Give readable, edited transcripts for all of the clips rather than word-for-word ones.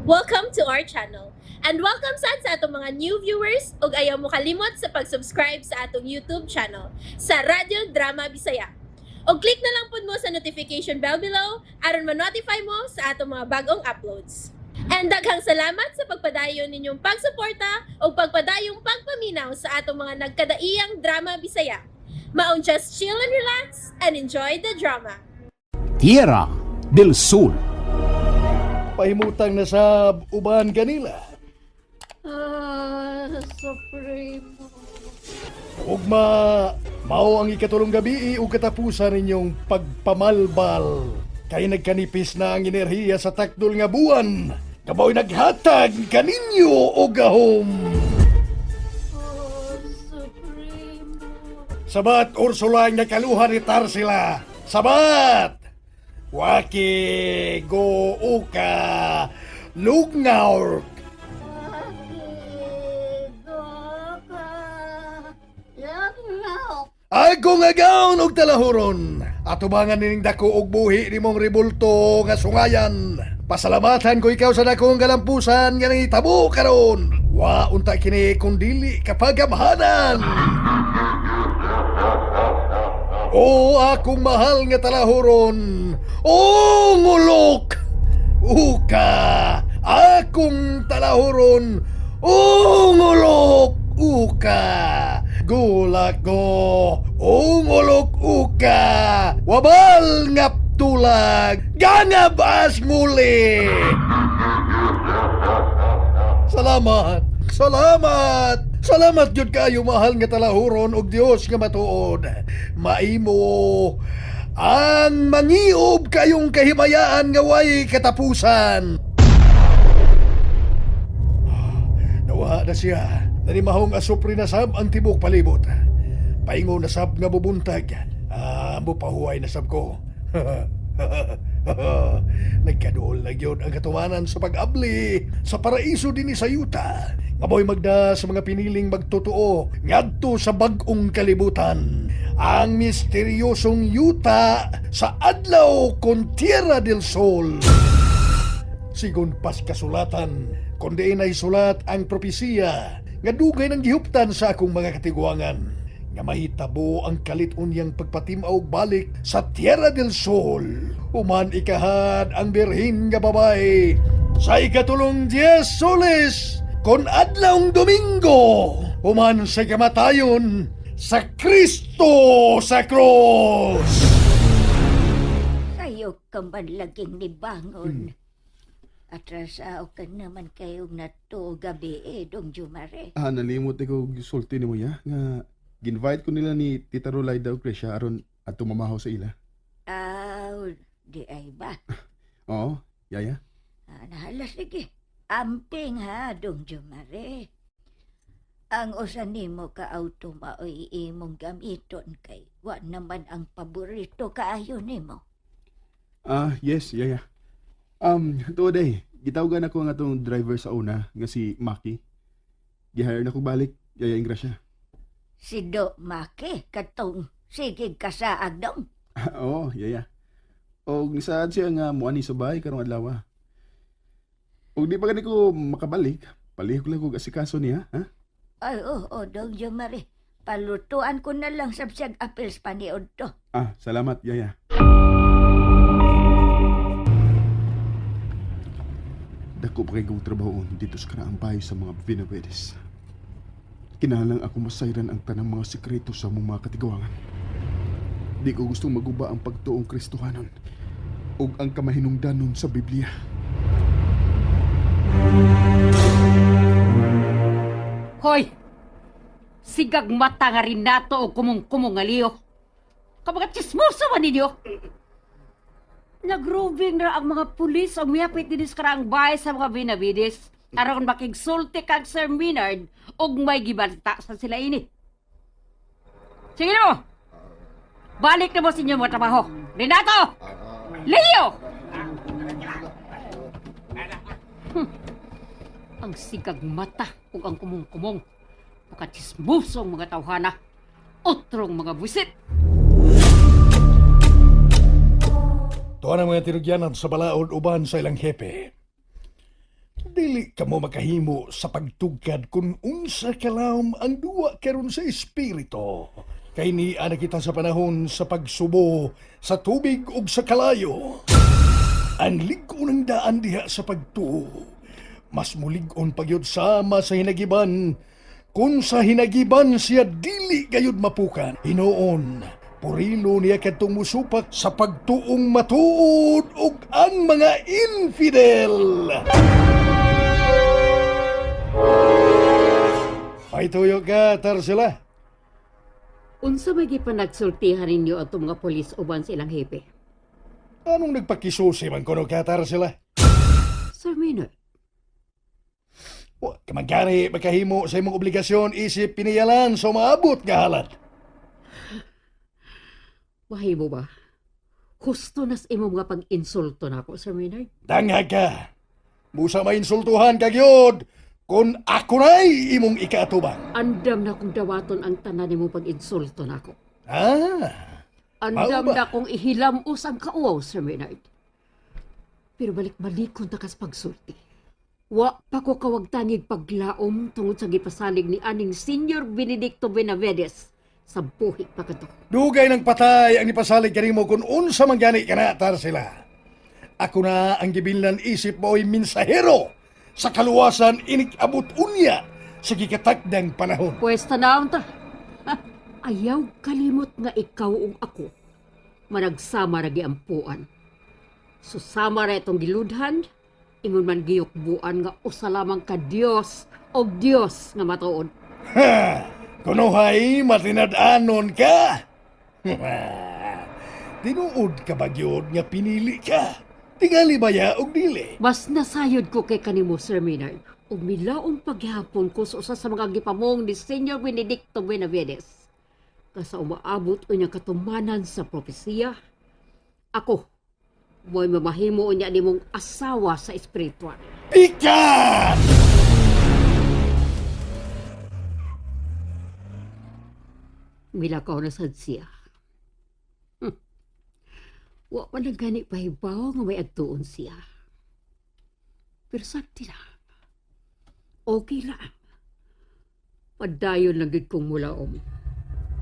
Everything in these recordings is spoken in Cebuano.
Welcome to our channel. And welcome sad sa atong mga new viewers ug ayaw mo kalimot sa pag-subscribe sa atong YouTube channel sa Radyo Drama Bisaya. Og click na lang pud mo sa notification bell below aron ma-notify mo sa atong mga bagong uploads. And daghang salamat sa pagpadayon ninyong pagsuporta ug pagpadayong pagpaminaw sa atong mga nagkadaiyang drama Bisaya. Maong just chill and relax and enjoy the drama. Tierra del Sol. Pahimutang na sa uban kanila. Ah, Supremo. Ugma, mao ang ikatulong gabi ug katapusan ninyong pagpamalbal. Kay nagkanipis na ang enerhiya sa takdol nga buwan. Kabaw naghatag kaninyo og gahom. Oh, Supremo. Sabat Ursula nga kaluha ni Tarsila. Sabat! Waki go uka lugnaw. Ako nga gaon og talahuron. Atubangan nining dako og buhi nimong ribulto nga sungayan. Pasalamatan ko ikaw sa dakong galampusan nga nangitabo karon. Wa unta kini kung dili kapagamhanan. O akong mahal nga talahuron. O ngulok. Uka akong talahuron. O ngulok uka. Gulak ko. O ngulok uka. Wabal ngap tulag. Ganab as nguli. Salamat. Salamat. Salamat gyud kaayo mahal nga talahuron og Dios nga matuod. Maimo ang mangiob kayong kahimayaan nga way katapusan. Nawa na siya. Nanimahong asupri na sab ang tibok palibot. Paingo na sab nga bubuntag. Ah, pahuway na sab ko. Nagkaduol na gyud ang katumanan sa pag-abli sa paraiso dinhi sa yuta. Ngaboy magda sa mga piniling magtotoo ngadto sa bag-ong kalibutan. Ang misteryosong yuta sa adlaw kon Tierra del Sol. Sigon pas kasulatan, kundi sulat ang propesiya nga dugay ng gihuptan sa akong mga katiguangan nga mahitabo ang kalit unyang pagpatimaw balik sa Tierra del Sol. Human ikahad ang birhin nga babae sa ikatulong 10 soles kon adlawng Domingo. Human sa kamatayon sa Kristo sa krus. Sayo ka man laging nibangon. Atrasaw ka naman kayong nato gabi eh, dong Jumare. Ah, nalimot ko sulti nimo ya nga ginvite ko nila ni Tita Rolaida og Krisha aron adto mamahaw sa ila. Aw, di ay ba? Oo, yaya. Ah, nahala, sige. Amping ha, dong Jumare. Ang usa nimo ka auto maoy imong gamiton kay wa naman ang paborito kaayo nimo. Ah, yes, yaya. Tuod eh, gitawagan ako nga atong driver sa una nga si Maki. Gihire na ko balik, yaya Ingracia. Si Do Maki katong sige kasaag dong. Oo, yaya. Og nisaad siya nga muani sa bahay karong adlaw. Og di pa gani ko makabalik, palihog lang kog asikaso niya, ha? Ay, oo, oh, dong Jumare. Palutuan ko na lang sab siyag apels paniod to. Ah, salamat, yaya. Dako pa kay kong trabahoon dito sa karaang bahay sa mga Vinavedes. Kinahanglan ako masayran ang tanang mga sekreto sa among mga katigawangan. Di ko gustong maguba ang pagtuong Kristohanon ug ang kamahinungdanon sa Biblia. Hoy! Sigag mata nga rin nato o kumong-kumong nga liyo. Kabagat chismoso man ninyo. Nagrubing na ang mga pulis ang miyapit dinis karaang bahay sa mga Benavides aron makigsulti kang Sir Maynard og may gibanta sa sila ini. Sige na mo! Balik na mo sa inyong mga trabaho. Renato! Leo! Ang sigag mata ug ang kumong-kumong. Pagkatsismoso ang mga tawhana. Otrong mga busit. Tuwa ng mga tinugyanan sa balaod uban sa ilang hepe. Dili kamo makahimo sa pagtugkad kung unsa kalawom ang duwa karon sa espiritu. Kay niya na kita sa panahon sa pagsubo sa tubig ug sa kalayo. Ang lig-on ng daan diha sa pagtuo. Mas mulig-on pagyud sama sa hinagiban. Kung sa hinagiban siya dili gayud mapukan. Hinuon, purilo niya kadtong musupak sa pagtuong matuod ug ang mga infidel. Ay tuyo ka, Tarsila. Unsa may gipanagsultihan ninyo atong mga pulis uban sa ilang hepe? Anong nagpakisusi man kuno ka, Tarsila? Sir Maynard, Wa ka man gani makahimo sa imong obligasyon isip piniyalan sa umaabot nga halat. Mahimo ba? Husto nas imong mga pag-insulto nako, Sir Maynard. Danghag ka. Busa mainsultuhan ka gyud kung ako na'y imong ikaatubang. Andam na kong dawaton ang tanan nimong pag-insulto nako. Ah, Andam Mao ba? na kong ihilamos ang kauaw, Sir Maynard. Pero balik-balikon ta kas pagsulti. Wa pa ko kawagtangig paglaom tungod sa gipasalig ni aning Senior Benedicto Benavides sa buhi pa kato. Dugay ng patay ang ipasalig kanimo kung unsa man gani ka na, Tarsila. Ako na ang gibilnan isip mo ay minsahero sa kaluwasan inikabot unya sa gikatakdang panahon. Pwes tanawon ta. Ha, ayaw kalimot nga ikaw ug ako. Managsama ra giampuan. Susama ra itong giludhan, ingon man giyukbuan nga usa lamang ka Dios og Dios nga matuod. Ha! Kunuhay matinad-anon ka! Tinuod ka ba gyud nga pinili ka? Tingali ba ya og dili? Mas nasayod ko kay kanimo, Sir Maynard, ug milaom paghihapon ko sa usa sa mga gipamong ni Senyor Benedicto Benavides. Kasa umaabot unya katumanan sa propesiya, ako, mo'y mamahimo unya nimong asawa sa espiritual. Pikat! Milakaw na sad siya. Wa man lang gani pahibaw nga may agtuon siya. Pero sakti na. Okay lang. Padayon lang gid kong mulaom.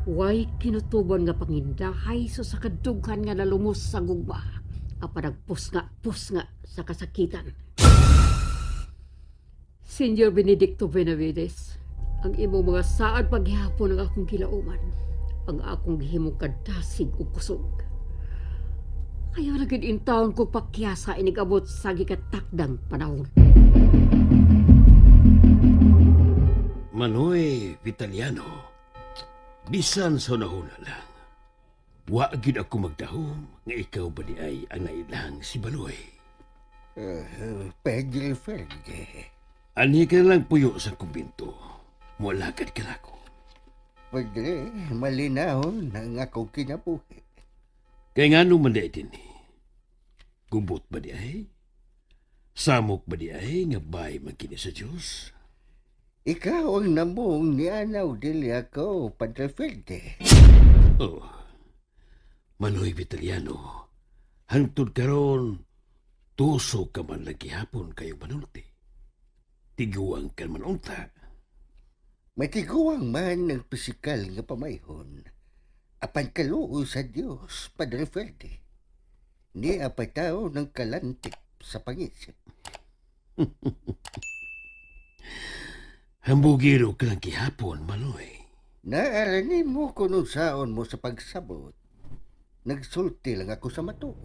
Way kinutuban nga pangindahay so sa kadughan nga nalumos sa gugma. Apan nagpusnga-pusnga sa kasakitan. Senyor Benedicto Benavides, ang imong mga saad paghihapon ang akong gilauman, ang akong gihimong kadasig ug kusog. Kaya lagi in taon ko pakyasa inigabot sa gikatakdang panahon. Manoy Vitaliano, bisan sa unahuna lang, wa gyud ako magdahom nga ikaw ba di ay ang nailang si Baloy. Pedro Ferde. Anhi ka na lang puyo sa kumbinto. Mualagad ka na ako. Padre, malinahon ang akong kinabuhi. Kaya nga man di ay dinhi. Gubot ba di ay? Samok ba di ay nga bay man kini sa Diyos? Ikaw ang namong nianaw dili ako, Padre Ferde. Oh, Manoy Vitaliano, hangtod karon tuso ka man lagi hapon kayo manulti. Tiguang ka man unta. Matiguang man ang pisikal nga pamayhon. Apan kaluoy sa Dios, Padre Ferde. Ni apataw ng kalantik sa pangisip. Hambugiro ka lang gihapon, Manoy. Naarani mo kung unsaon mo sa pagsabot. Nagsulti lang ako sa matuod.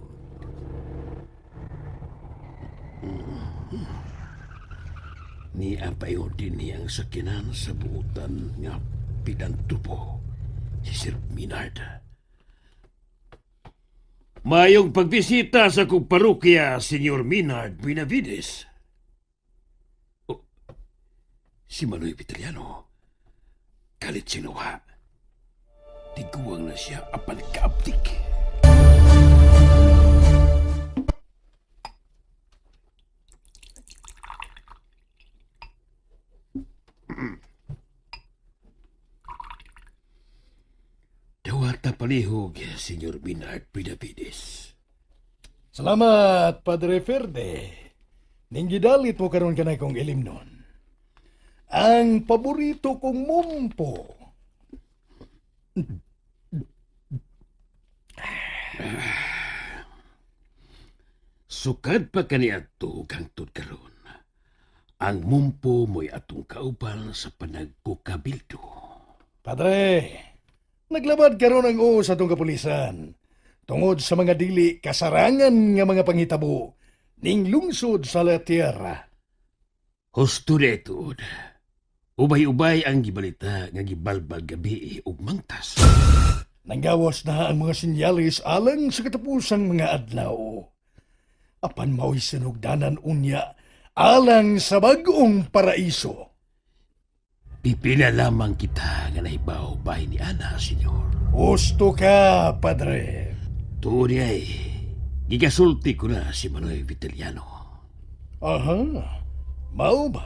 Ni apayo din niya ang sakinan sa buutan nga pidantupo si Sir Minard. Mayong pagbisita sa kong parokya, Senyor Minard Benavides. Oh, si Manoy Vitaliano, kalit sinuha. Tiguang na siya apan kaaptik. Dawata palihog, Senyor Minard Benavides. Salamat, Padre Ferde. Ning gidalit mo karon kanay kong ilimnon. Ang paborito kong mumpo. Sukad pa kaniadto ug hangtod karon. Ang mumpo mo'y atong kauban sa panagkukabildo. Padre, naglabad karon ang oo sa atong kapulisan. Tungod sa mga dili kasarangan nga mga panghitabo ning lungsod sa La Tierra. Husto na ituod. Ubay-ubay ang gibalita nga gibalbal gabi ug mangtas. Nanggawas na ang mga sinyalis alang sa katapusang mga adlaw. Apan mao'y sinugdanan unya alang sa bag-ong paraiso. Pipila lamang kita nga nahibaw bahin ni Ana, senyor. Husto ka, padre. Tuod ni ay, gigasulti ko na si Manoy Vitaliano. Aha, mao ba?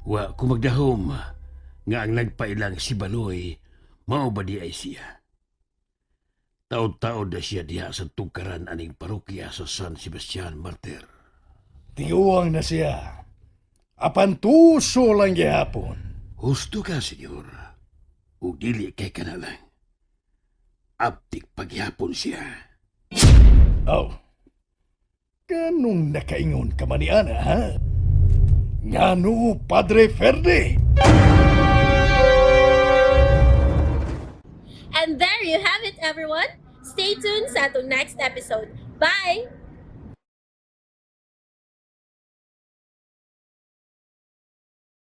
Wa ko magdahom nga ang nagpailang si Baloy, mao ba di ay siya. Taod-taod na siya diha sa tugkaran aning parokya sa San Sebastian Martir. Tiguang na siya. Apan tuso lang gihapon. Husto ka, senyor. Ug dili kay ka na lang. Aptik paghapon siya. Oh. Kanong nakaingon ka man ni Ana, ha? Ngano, Padre Ferde? And there you have it, everyone. Stay tuned sa atong next episode. Bye!